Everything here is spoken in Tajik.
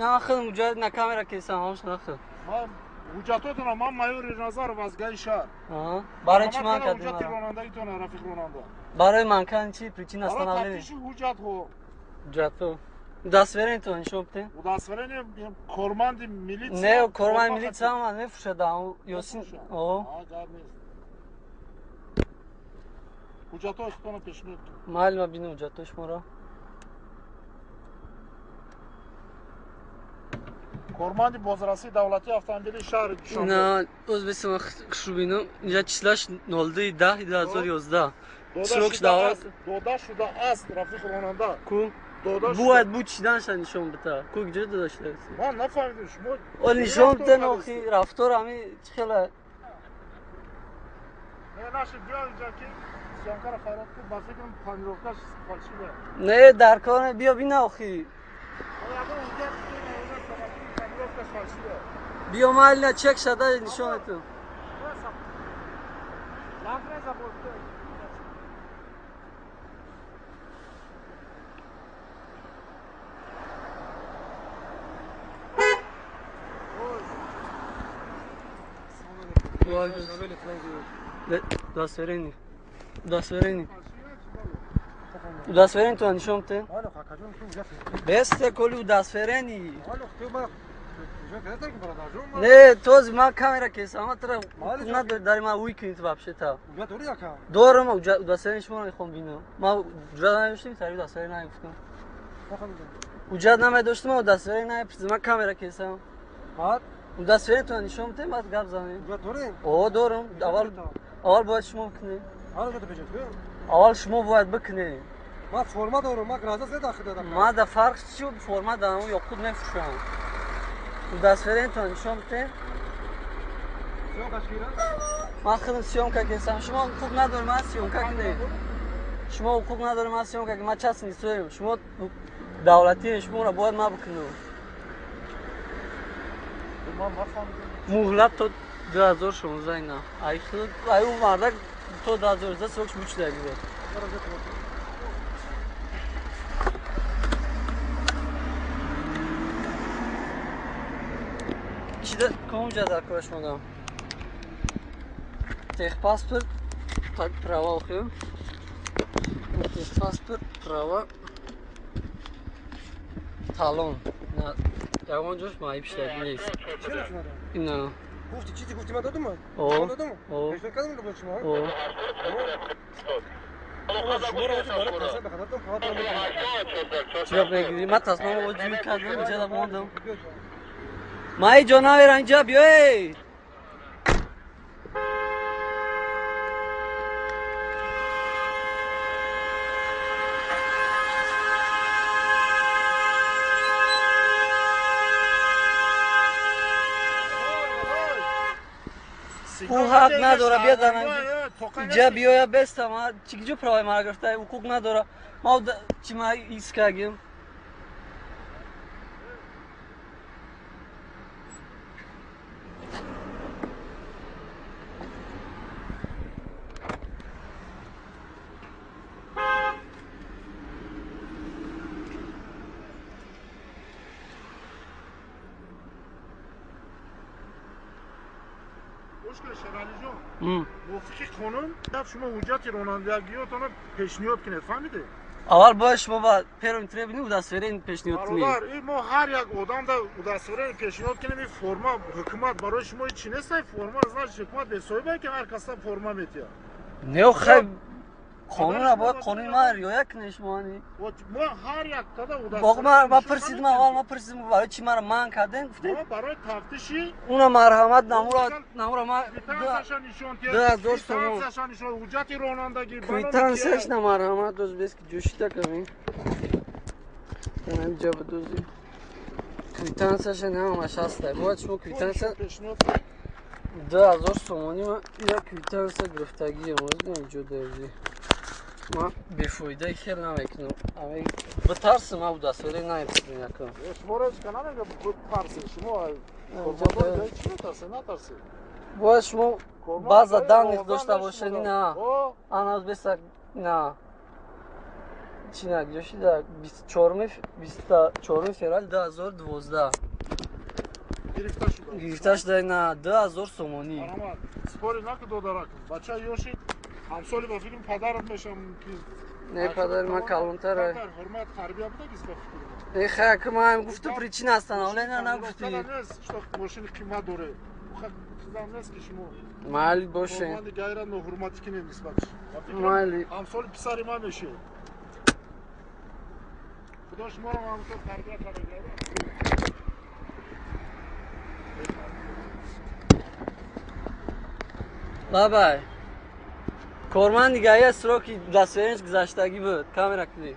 На худам ҳуҷҷат на камера кесам, ҳамаш нахуд. Ман ҳуҷҷатотонро, ман майори Назаров аз ГАИ шаҳр. Барои чӣ ман кардем? Ҳуҷҷати ронандагитонро, рафиқ ронанда. Барои ман кардем чӣ? Причина остановления. Барои тафтиши ҳуҷҷатҳо. Ҳуҷҷатҳо. Удостоверение нишон бидем. Удостоверение корманди милиция. Не, корманди милиция ман мефурӯшад. Ёсин. О. Гап нест. Ҳуҷҷатҳои худтонро пешниҳод кунед. Майли, ман бинам ҳуҷҷатҳои шуморо. Корманди бозрасии давлатии автомобилии шаҳри Душанбе. На, оз бесам хушу бинам. Инҷа числаш 02.10.2011. Срок давлат дода шудааст, рафиқ ронанда. Ку? Бояд бу чиданша нишон бита. Ку куҷо дода шудааст? Ман нафаҳмидам шумо. О, нишон бита нохи рафтор ҳами чӣ хела. Не, наши биё инҷа ки съёмкаро фарёд кун, ба фикрам панировкаш фальшивая. Не, дар кор не, биё бина охи. Биё майли, чек шада нишон эту. Удостоверение. Удостоверение. Удостоверение ту нишон бидем. Бесте коли удостоверение. Не, тоз ма камера кесам, ма тра надори дари ма уй кунед вообще-то. Дорам, удостоверение шуморо мехоҳам бинам. Ма ҳуҷҷат надоштем, сари удостоверение нагуфтам. Ҳуҷҷат намедоштам, удостоверение напурсидам, ма камера кесам. Удостоверение ту нишон бидем, баъд гап занем. О, дорам. Аввал бояд шумо бикунед. Аввал шумо бояд бикунед. Ман форма дорам, ман гражданство дахил додам. Ма да фарқ чӣ форма дорам, ёқут мефурӯшам. Удостоверение ту нишон бидем. Ман худам съёмка кесам. Шумо ҳуқуқ надоред ман съёмка кунед. Шумо ҳуқуқ надоред ман съёмка кунед. Ман част нестам. Шумо давлатӣ, шуморо бояд ман бикунам. Муҳлат то 2016 ина. Ай худ, ай ӯ мардак то 2016 срокш бучида гирад. Чида ком ҷа дар кораш мондам? Техпаспорт, так права охир. Техпаспорт, права, талон. На, ягон ҷош маиб шудаги нест. Ина. Гуфти чизе гуфти ман додум? О. Додум? О. Пешниҳод кардам ба шумо? О. Чиро мегирӣ? Ман тасмамо ҷӯй кардам, инҷа мондам. Ман ҳеҷ ҷо намерам, инҷа биё эй! Ӯ ҳақ надора биё дар инҷа биёя беста. Ма чӣ ҷо праваи мара гирифта? Ҳуқуқ надора. Ма чӣ ма искагим? Шералиҷон, мувофиқи қонун шумо ҳуҷҷати ронандагиётонро пешниҳод кунед, фаҳмидед? Аввал бояд шумо ба первым требованию удостоверение пешниҳод кунед. Бародар, мо ҳар як одамда удостоверение пешниҳод кунем, ин форма ҳукумат барои шумо ҳеҷ чи нест, ин форма значит ҳукумат бесоҳиба ки ҳар каса форма метиҳад. Не, хай қонунро бояд қонуни ман риоя кунед шумо. Мо ҳар як када удостоверение. Ма пурсидим, аввал ма пурсидим барои чӣ мара манъ кардем, гуфтем. Барои тафтиши уна марҳамат намура намура ма квитансияша нишон диҳед. 2000 сомон. Квитансияша нишон, ҳуҷҷати ронандагӣ. Квитансияш на марҳамат доз бес ки ҷӯшида ками. Ҳамин ҷо бидозӣ. Квитансияша намаш ҳаста. Бояд шумо квитансия 2000 сомонӣ ма ира квитансия гирифтагием. Оз инҷо дорӣ. Ман бефоидаи хел намекунам. Битарсим, ман удостоверение намепурсидам якам. Шуморо ҳеҷ ка намега тарсед. Шумо чӣ метарсед? Натарсед. Бояд шумо баъза данных дошта бошед. Ина. Ана беса ина. Чи нагҷошида 24 феврал 2012 гирифта шуда. Гирифта шуда на 2000 сомонӣ. Марҳамат, спори наку додаракум. Бача ёши ҳамсоли ба фикрм падарат мешам ки Не, падари ман калонтар. Ҳурмат тарбия буда гис ба фикрм. Э, хай, ки ман гуфту причина остановления нагуфтӣ. Нест, что мошини қимат доре. Чизам нест ки шумо. Майли боше. Корманди гайра ноҳурматӣ кинем нисбатш. Майли. Ҳамсоли писари ман меши. Худо шуморо ҳамсол тарбия карда. Бабай. Корманди гаия сроки удостоверенияш гузаштагӣ буд. Камера кунӣ.